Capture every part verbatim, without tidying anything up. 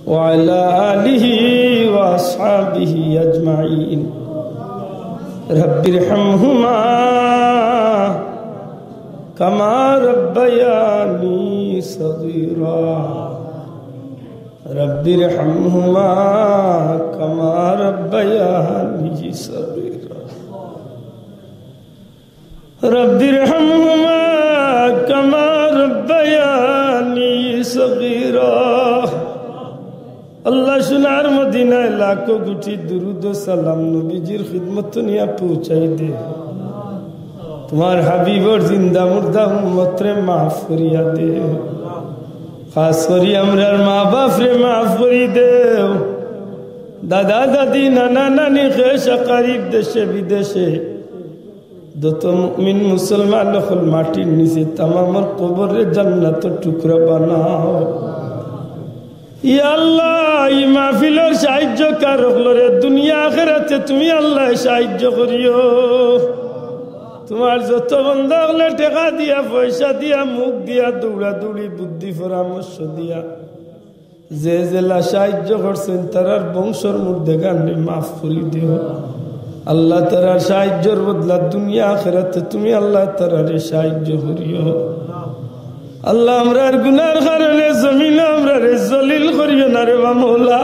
وعلى آله وأصحابه أجمعين. رب ارحمهما كما ربياني صغيرا. رب ارحمهما كما ربياني صغيرا. رب ارحمهما كما ربياني صغيرا. আল্লাহ, সোনার মদিনায় লাখো কোটি দুরুদ ও সালাম নবীজির খিদমত নিয়া পৌঁছাই দে। তুমার হাবিবর জিন্দা মুর্দা উম্মতরে মাফ করিয়া দে। খাস করি আমরার মা বাপরে মাফ করি দেও। দাদা দাদি, নানা নানি, খেশ আকারিব দেশে বিদেশে যত মুমিন মুসলমান অকল মাটির নিচে তামামর কবররে জান্নাতর টুকরা বানাও। ইয়া আল্লাহ, ই মাহফিলর সাহায্যকার অকলরে দুনিয়া আখেরাতে তুমি আল্লাহ সাহায্য করিও। তুমার যত বন্দা অকলে টেকা দিয়া, পয়সা দিয়া, মুখ দিয়া, দৌড়াদৌড়ি, বুদ্ধি পরামর্শ দিয়া যে যেলা সাহায্য করছইন, তারার বংশর মুর্দেগানরে মাফ করি দিও। আল্লাহ, তারার সাহায্যর বদলা দুনিয়া আখেরাতে তুমি আল্লাহ তারারে সাহায্য করিও। আল্লাহ, আমরার গুনার কারণে জমিনো আমরারে জলিল করিও না রে বা মৌলা।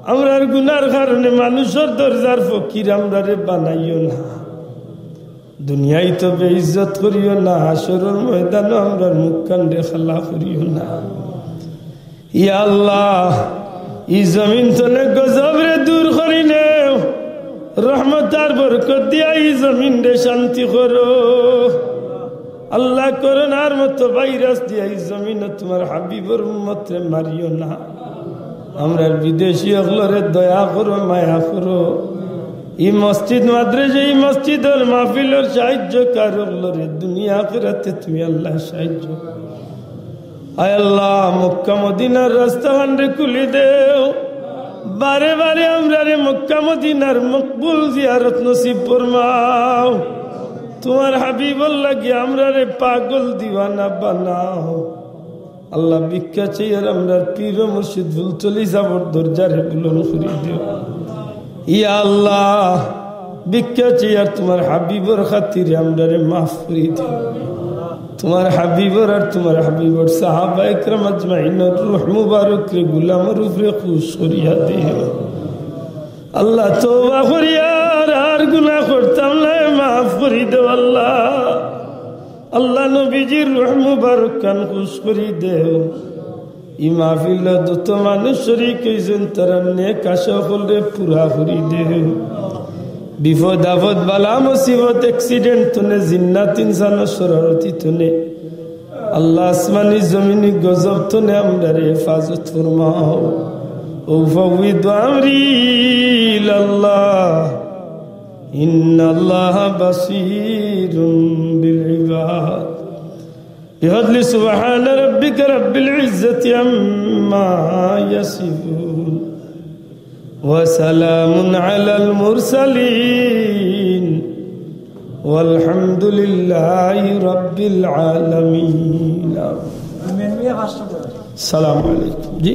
আমরার গুনার কারণে মানুষর দরজার ফকির আমরারে বানাইও না। দুনিয়ায় তো বেইজ্জত করিও না, হাশরর ময়দানো আমরার মুখখানরে কালা করিও না। ইয়া আল্লাহ, ই জমিন তনে গজবরে দূর করি নেও, রহমত আর বরকত দিয়া ই জমিনরে শান্তি করো। আল্লাহ, করোনার মতো ভাইরাস দিয়া ই জমিনো তুমার হাবিবর উম্মতরে মারিও না। আমরার বিদেশি অকলরে দয়া করো, মায়া করো। ই মসজিদ মাদ্রাসা, ই মসজিদর মাহফিলর সাহায্যকার অকলরে দুনিয়া আখেরাতে তুমি আল্লাহ সাহায্য করো। আয় আল্লাহ, মক্কা মদিনার রাস্তাখানরে খুলি দেও। বারে বারে আমরারে মক্কা মদিনার মকবুল জিয়ারত নসিব ফরমাও। তুমার হাবিবর লাগি আমরারে পাগল দিওয়ানা বানাও। আল্লাহ, ভিক্ষা চাইয়ার আমরার পীর ও মুর্শিদ ফুলতলি সাবর দরজারে বুলন্দ করি দিও। ইয়া আল্লাহ, ভিক্ষা চাইয়ার তুমার হাবিবর খাতিরে আমরারে মাফ করি দিও। তুমার হাবিবর আর তুমার হাবিবর সাহাবা একরাম আজমাইনর রুহ মুবারকরে গুলামর উপরে খুশ করিয়া দিও। আল্লাহ, তওবা করিয়ার আর গুনাহ করতাম না, মাফ করি দেও আল্লাহ। আল্লাহ, নবীজির রুহ মুবারক খান খুশ করি দেও। ই মাহফিলো যত মানুষ শরিক অইছইন, তারার নেক আশা অকলরে পুরা করি দেও। বিপদ আপদ, বালা মুসিবত, accident তনে, জিন্নাত ইনসানর শরারতি তনে, আল্লাহ, আসমানি জমিনি গজব তনে আমরারে হেফাজত ফরমাও। أفوض أمري إلى الله إن الله بصير بالعباد. بفضل سبحان ربك رب العزة عما يصفون وسلام على المرسلين والحمد لله رب العالمين. السلام عليكم. জি।